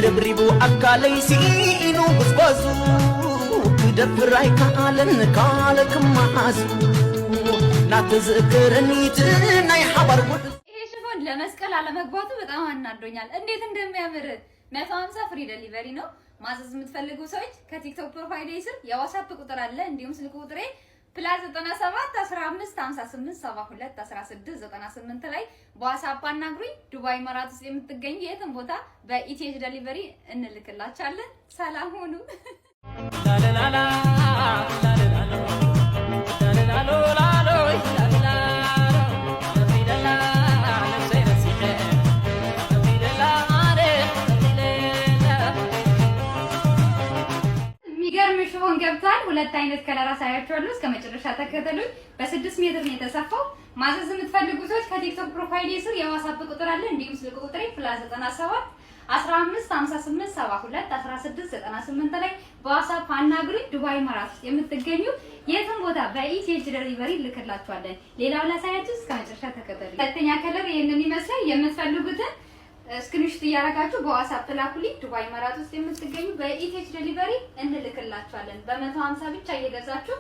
ርብሪቡ ኣካለይ ሲኢኑ ጉዝጓዙ ክደፍር ኣይከኣለን ካለ ክመዓዙ ናተዝክረኒት ናይ ሓባር ጉዕ። ይሄ ሽፎን ለመስቀል አለመግባቱ በጣም አናዶኛል። እንዴት እንደሚያምር! 150 free delivery ነው። ማዘዝ የምትፈልጉ ሰዎች ከቲክቶክ profile ስር የዋትስአፕ ቁጥር አለ። እንዲሁም ስልክ ቁጥሬ +97 15 58 72 16 98 ላይ በዋትስአፕ አናግሩኝ። ዱባይ ኢማራት ውስጥ የምትገኙ የትም ቦታ በ ETH Delivery እንልክላችኋለን። ሰላም ሁኑ። የሚገርም ሽፎን ገብቷል። ሁለት አይነት color አሳያችኋለሁ። እስከ መጨረሻ ተከተሉኝ። በ6 ሜትር ነው የተሰፋው። ማዘዝ የምትፈልጉ ሰዎች ከቲክቶክ profile ስር የዋትስአፕ ቁጥር አለ። እንዲሁም ስልክ ቁጥሬ +97 15 58 72 16 98 ላይ በዋትስአፕ አናግሩኝ። ዱባይ ኢማራት ውስጥ የምትገኙ የትም ቦታ በ ETH Delivery ልክላችኋለን። ሌላው ላሳያችሁ፣ እስከ መጨረሻ ተከተሉኝ። ሁለተኛ color ይህንን ይመስላል። የምትፈልጉትን screenshot እያደረጋችሁ በዋትስአፕ ላኩልኝ። ዱባይ ኢማራት ውስጥ የምትገኙ በ ETH Delivery እንልክላችኋለን። በ150 ብቻ እየገዛችሁ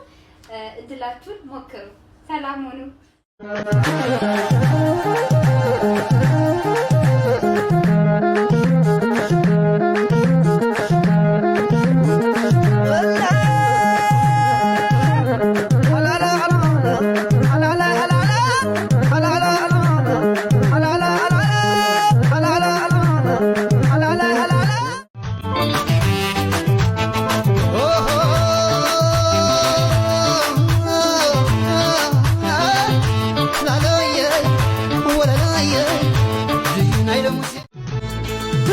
እድላችሁን ሞክሩ። ሰላም ሁኑ።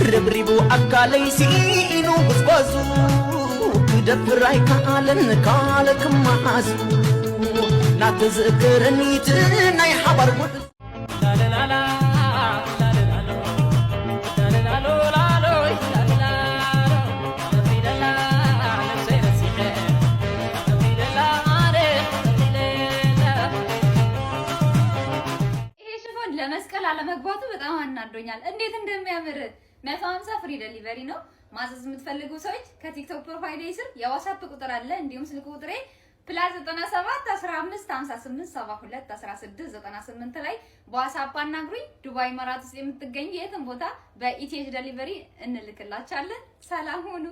ርብሪቡ ኣካለይ ሲኢኑ ጉዝጓዙ ክደፍር ኣይከኣለን ካለ ክመዓዙ ናተዝክረኒት ናይ ሓባር ጉዕ። ይሄ ሽፎን ለመስቀል አለመግባቱ በጣም አናዶኛል። እንዴት እንደሚያምር! 150 free delivery ነው። ማዘዝ የምትፈልጉ ሰዎች ከቲክቶክ profile ስር የዋትስአፕ ቁጥር አለ። እንዲሁም ስልክ ቁጥሬ +97 15 58 72 16 98 ላይ በዋትስአፕ አናግሩኝ። ዱባይ ኢማራት ውስጥ የምትገኙ የትም ቦታ በ ETH Delivery እንልክላችኋለን። ሰላም ሁኑ።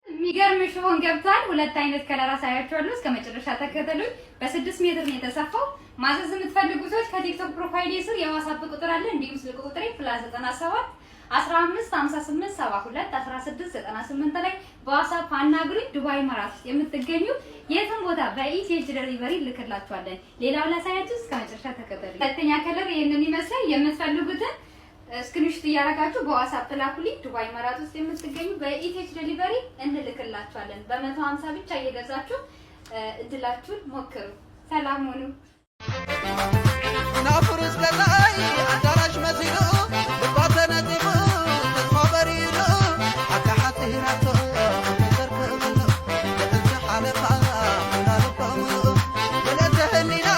የሚገርም ሽፎን ገብቷል። ሁለት አይነት color አሳያችኋለሁ። እስከ መጨረሻ ተከተሉኝ። በ6 ሜትር ነው የተሰፋው። ማዘዝ የምትፈልጉ ሰዎች ከቲክቶክ profile ስር የዋትስአፕ ቁጥር አለ። እንዲሁም ስልክ ቁጥሬ +97 15 58 72 16 98 ላይ በዋትስአፕ አናግሩኝ። ዱባይ ኢማራት ውስጥ የምትገኙ የትም ቦታ በ ETH Delivery ልክላችኋለን። ሌላው ላሳያችሁ፣ እስከ መጨረሻ ተከተሉኝ። ሁለተኛ color ይህንን ይመስላል። የምትፈልጉትን screenshot እያደረጋችሁ በዋትስአፕ ላኩልኝ። ዱባይ ኢማራት ውስጥ የምትገኙ በ ETH Delivery እንልክላችኋለን። በ150 ብቻ እየገዛችሁ እድላችሁን ሞክሩ። ሰላም ሁኑ። ናፍርስ ገዛይ ኣዳራሽ መሲሉ ልባ ተነጢፉ ተስፋ በሪሉ ኣካሓቲራቶ ዘርክብሉ ልዕልቲ ሓለፋ ላልባ ምሉእ ምልእቲ ህሊና።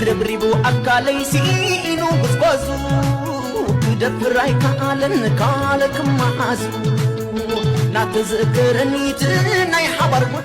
ርብሪቡ ኣካለይ ሲኢኑ ጉዝጓዙ ክደፍር ኣይከኣለን ካለ ክመዓዙ ናተዝክረኒት ናይ ሓባር ጉዕ።